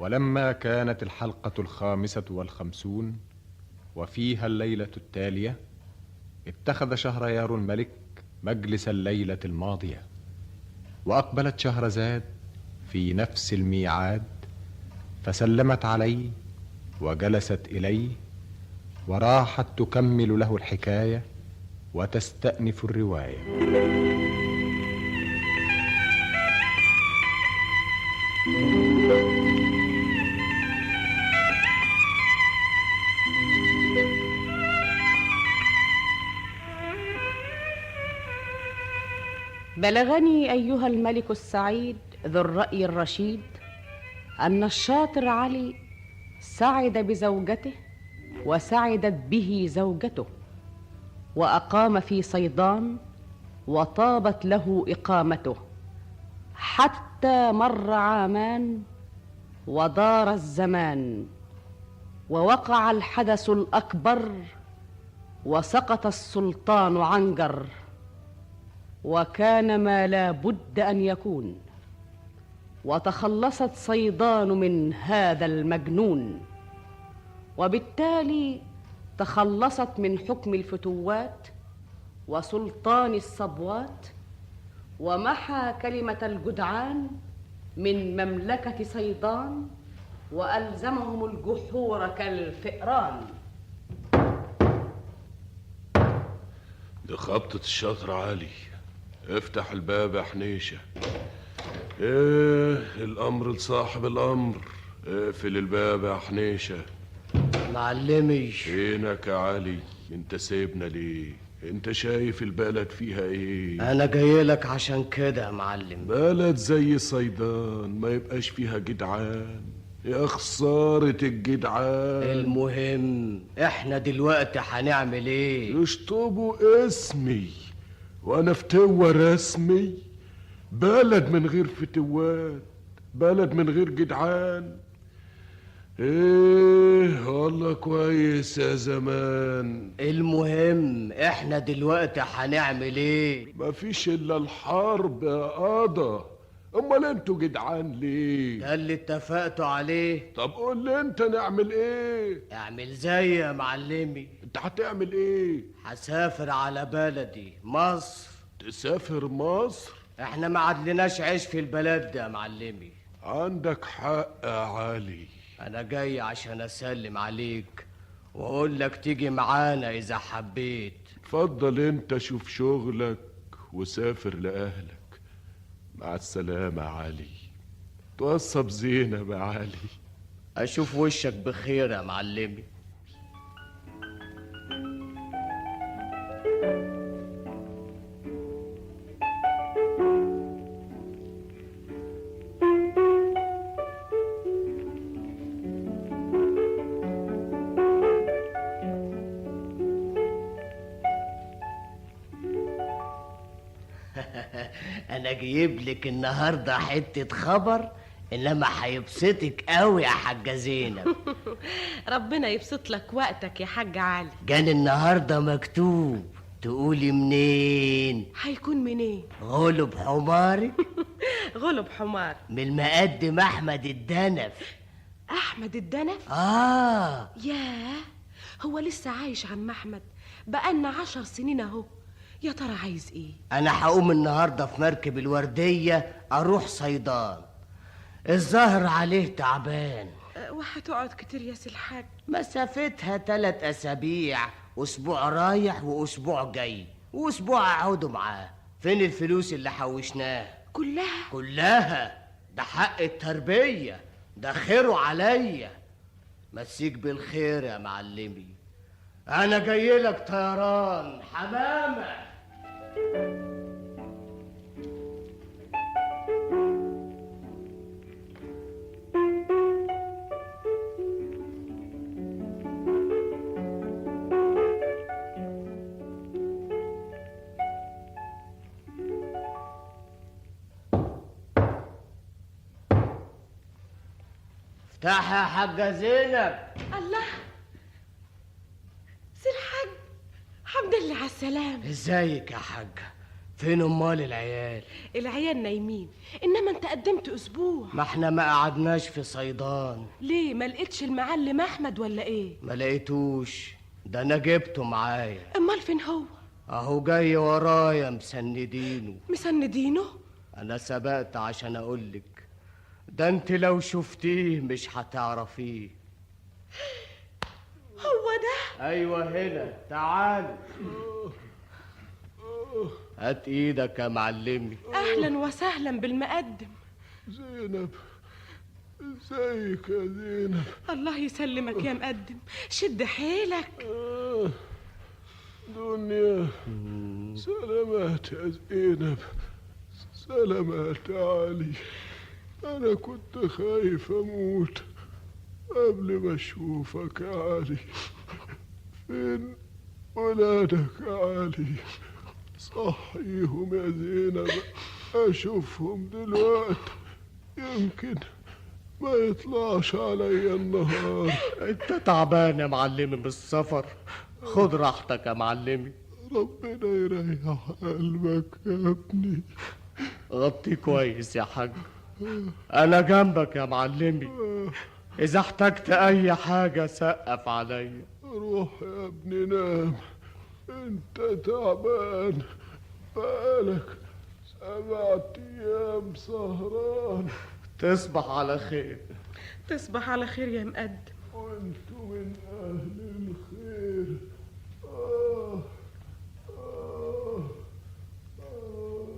ولما كانت الحلقة 55 وفيها الليلة التالية، اتخذ شهريار الملك مجلس الليلة الماضية، وأقبلت شهرزاد في نفس الميعاد، فسلمت عليه وجلست إليه، وراحت تكمل له الحكاية وتستأنف الرواية. بلغني أيها الملك السعيد ذو الرأي الرشيد أن الشاطر علي سعد بزوجته وسعدت به زوجته، وأقام في صيدان وطابت له إقامته، حتى مر عامان ودار الزمان، ووقع الحدث الأكبر، وسقط السلطان عنجر، وكان ما لا بد أن يكون، وتخلصت صيدان من هذا المجنون، وبالتالي تخلصت من حكم الفتوات وسلطان الصبوات، ومحى كلمة الجدعان من مملكة صيدان، وألزمهم الجحور كالفئران. دي خبطة الشاطر علي. افتح الباب يا حنيشة. ايه الامر لصاحب الامر؟ اقفل الباب يا حنيشة. معلمي، فينك يا علي؟ انت سايبنا ليه؟ انت شايف البلد فيها ايه؟ انا جايلك عشان كده يا معلم. بلد زي صيدان ما يبقاش فيها جدعان، يا خسارة الجدعان. المهم احنا دلوقتي هنعمل ايه؟ يشطبوا اسمي وانا فتوة رسمي. بلد من غير فتوات، بلد من غير جدعان. ايه والله كويس يا زمان. المهم احنا دلوقتي هنعمل ايه؟ مفيش الا الحرب يا قضا. امال انتوا جدعان ليه؟ ده اللي اتفقتوا عليه. طب قول لي انت نعمل ايه؟ اعمل زي يا معلمي. انت هتعمل ايه؟ هسافر على بلدي مصر. تسافر مصر؟ احنا ما عدلناش عيش في البلد ده يا معلمي. عندك حق يا علي. انا جاي عشان اسلم عليك واقول لك تيجي معانا اذا حبيت. اتفضل انت شوف شغلك وسافر لاهلك. مع السلامة يا علي. توصى بزينب يا علي. اشوف وشك بخير يا معلمي. انا جايب لك النهارده حتة خبر انما هيبسطك قوي يا حاجة زينب. ربنا يبسط لك وقتك يا حاج علي. جاني النهارده مكتوب. تقولي منين؟ هيكون منين؟ غلب حمارك. غلب حمار من المقدم احمد الدنف. احمد الدنف؟ اه. ياه، هو لسه عايش عم احمد؟ بقالنا 10 سنين اهو. يا ترى عايز ايه؟ انا هقوم النهارده في مركب الوردية اروح صيدان. الظاهر عليه تعبان. وهتقعد كتير يا سي الحاج؟ مسافتها 3 أسابيع، اسبوع رايح واسبوع جاي واسبوع اقعده معاه. فين الفلوس اللي حوشناها؟ كلها؟ كلها. ده حق التربية، ده خيره عليا. مسيك بالخير يا معلمي. انا جاي لك طيران حمامه. افتح يا حاجة زينب. الله، سي الحاج، الحمد لله على السلامة. ازيك يا حاجة؟ فين امال العيال؟ العيال نايمين، انما انت قدمت اسبوع. ما احنا ما قعدناش في صيدان. ليه ما لقيتش المعلم احمد ولا ايه؟ ما لقيتوش، ده انا جبته معايا. امال فين هو؟ اهو جاي ورايا مسندينه. مسندينه؟ انا سبقت عشان اقولك، ده انت لو شفتيه مش هتعرفيه. هو ده؟ ايوه هنا، تعال هات ايدك يا معلمي. اهلا وسهلا بالمقدم. زينب، ازيك يا زينب؟ الله يسلمك يا مقدم، شد حيلك. دنيا سلامات يا زينب، سلامات يا علي. انا كنت خايف اموت قبل ما اشوفك يا علي. فين ولادك يا علي؟ صحيهم يا زينب، اشوفهم دلوقتي، يمكن ما يطلعش عليا النهار. انت تعبان يا معلمي بالسفر، خد راحتك يا معلمي. ربنا يريح قلبك يا ابني. غطي كويس يا حاج، انا جنبك يا معلمي، اذا احتجت اي حاجة سقف عليا. روح يا ابني نام، انت تعبان، بقالك 7 ايام سهران. تصبح على خير. تصبح على خير يا مقدم. وانتوا من اهل الخير. آه آه آه.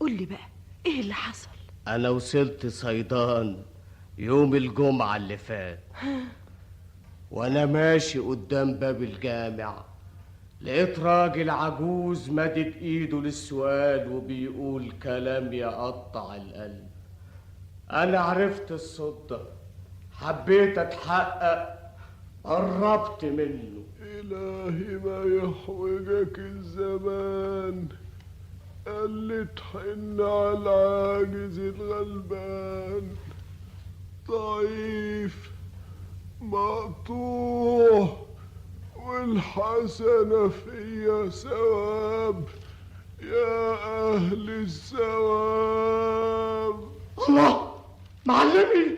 قول لي بقى ايه اللي حصل؟ انا وصلت صيدان يوم الجمعة اللي فات، وانا ماشي قدام باب الجامع لقيت راجل عجوز مدد ايده للسؤال وبيقول كلام يقطع القلب. انا عرفت الصوت ده، حبيت اتحقق، قربت منه. الهي ما يحوجك الزمان، اللي تحن على العاجز الغلبان، ضعيف مقطوع والحسنة فيا ثواب يا أهل الثواب. الله، معلمي.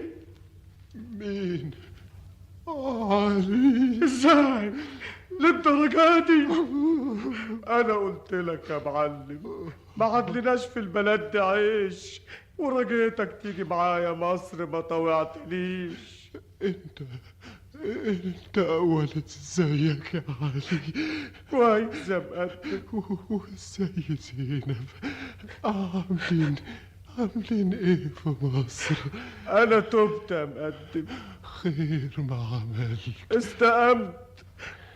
مين؟ علي. ازاي للدرجة دي؟ أنا قلت لك يا معلم ما عدلناش في البلد دي عيش، ورجيتك تيجي معايا مصر ما طوعتليش. انت اول ازيك يا علي؟ كويس يا مقدم. وازاي زينب؟ عاملين ايه في مصر؟ انا تبت يا مقدم. خير ما عملت، استقمت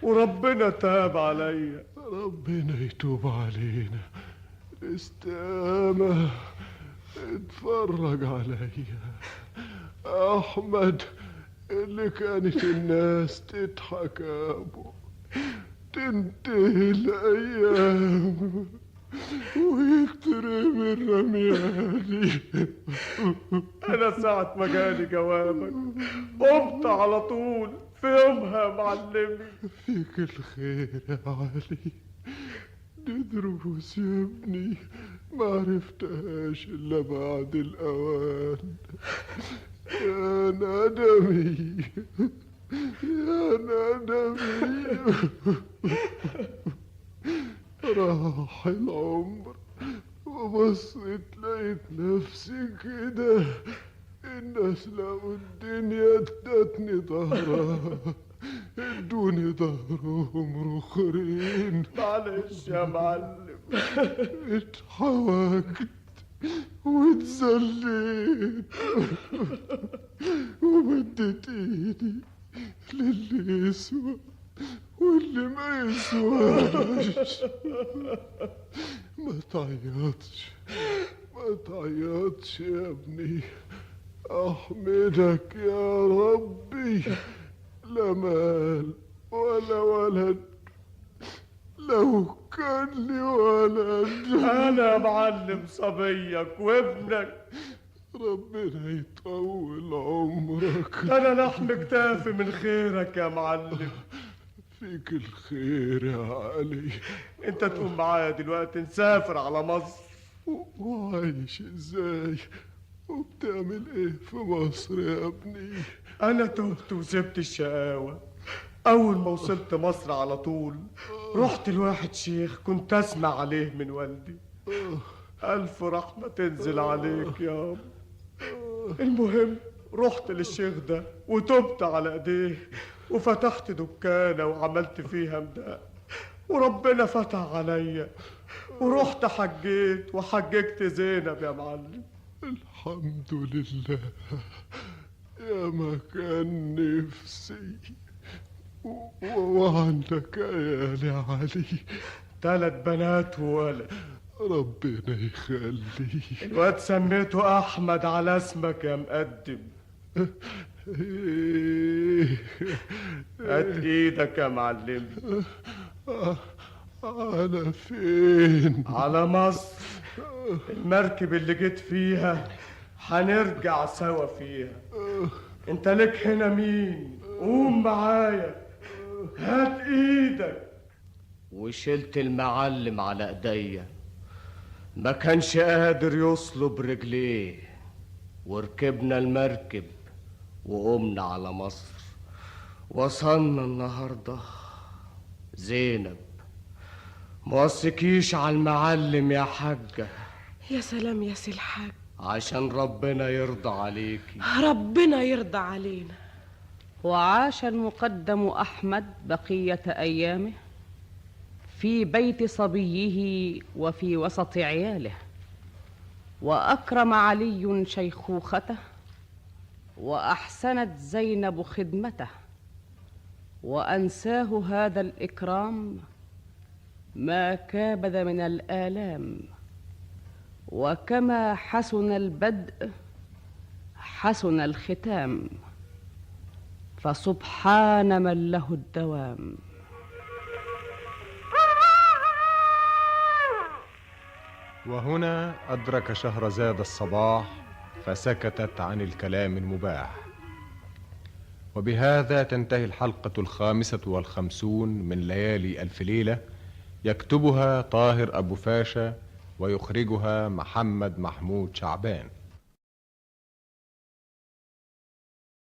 وربنا تاب عليا. ربنا يتوب علينا. الاستقامة. اتفرج عليا احمد اللي كانت الناس تضحك ابو، تنتهي الايام ويترمي الرمياني. انا ساعة ما جالي جوابك قمت على طول في يومها يا معلمي. فيك الخير يا علي، دي دروس يا ابني ما عرفتهاش الا بعد الاوان. يا ندمي يا ندمي، راح العمر وبصيت لقيت نفسي كده، الناس لقوا الدنيا ادتني ظهرها، ادوني ظهرهم رخرين. معلش يا معلم، اتحوكت واتذليت ومدت ايدي للي يسوى واللي ما يسواش. ما تعيطش ما تعيطش يا ابني، احمدك يا ربي، لا مال ولا ولد، لو كان لي ولد. انا يا معلم صبيك وابنك، ربنا يطول عمرك. انا لحم كتافي من خيرك يا معلم. فيك الخير يا علي. انت تقوم معايا دلوقتي نسافر على مصر. وعايش ازاي وبتعمل ايه في مصر يا ابني؟ انا تهت وسبت الشقاوة. اول ما وصلت مصر على طول رحت لواحد شيخ كنت اسمع عليه من والدي، الف رحمة تنزل عليك يا رب. المهم رحت للشيخ ده وتبت على ايديه، وفتحت دكانة وعملت فيها مداء، وربنا فتح عليا، ورحت حجيت وحججت زينب يا معلم. الحمد لله، يا ما كان نفسي. وعندك عيال يا علي؟ 3 بنات وولد. ربنا يخليك. الواد سميته احمد على اسمك يا مقدم. هات ايدك يا معلم. على فين؟ على مصر. المركب اللي جيت فيها هنرجع سوا فيها. انت لك هنا مين؟ قوم معايا، هات ايدك. وشلت المعلم على ايديا، ما كانش قادر يصلب رجليه، وركبنا المركب وقمنا على مصر. وصلنا النهارده. زينب موثقيش على المعلم يا حاجة. يا سلام يا سي الحاج، عشان ربنا يرضى عليكي. ربنا يرضى علينا. وعاش المقدم أحمد بقية أيامه في بيت صبيه وفي وسط عياله، وأكرم علي شيخوخته، وأحسنت زينب خدمته، وأنساه هذا الإكرام ما كابد من الآلام. وكما حسن البدء حسن الختام، فسبحان من له الدوام. وهنا أدرك شهرزاد الصباح فسكتت عن الكلام المباح. وبهذا تنتهي الحلقة 55 من ليالي ألف ليلة، يكتبها طاهر أبو فاشا ويخرجها محمد محمود شعبان.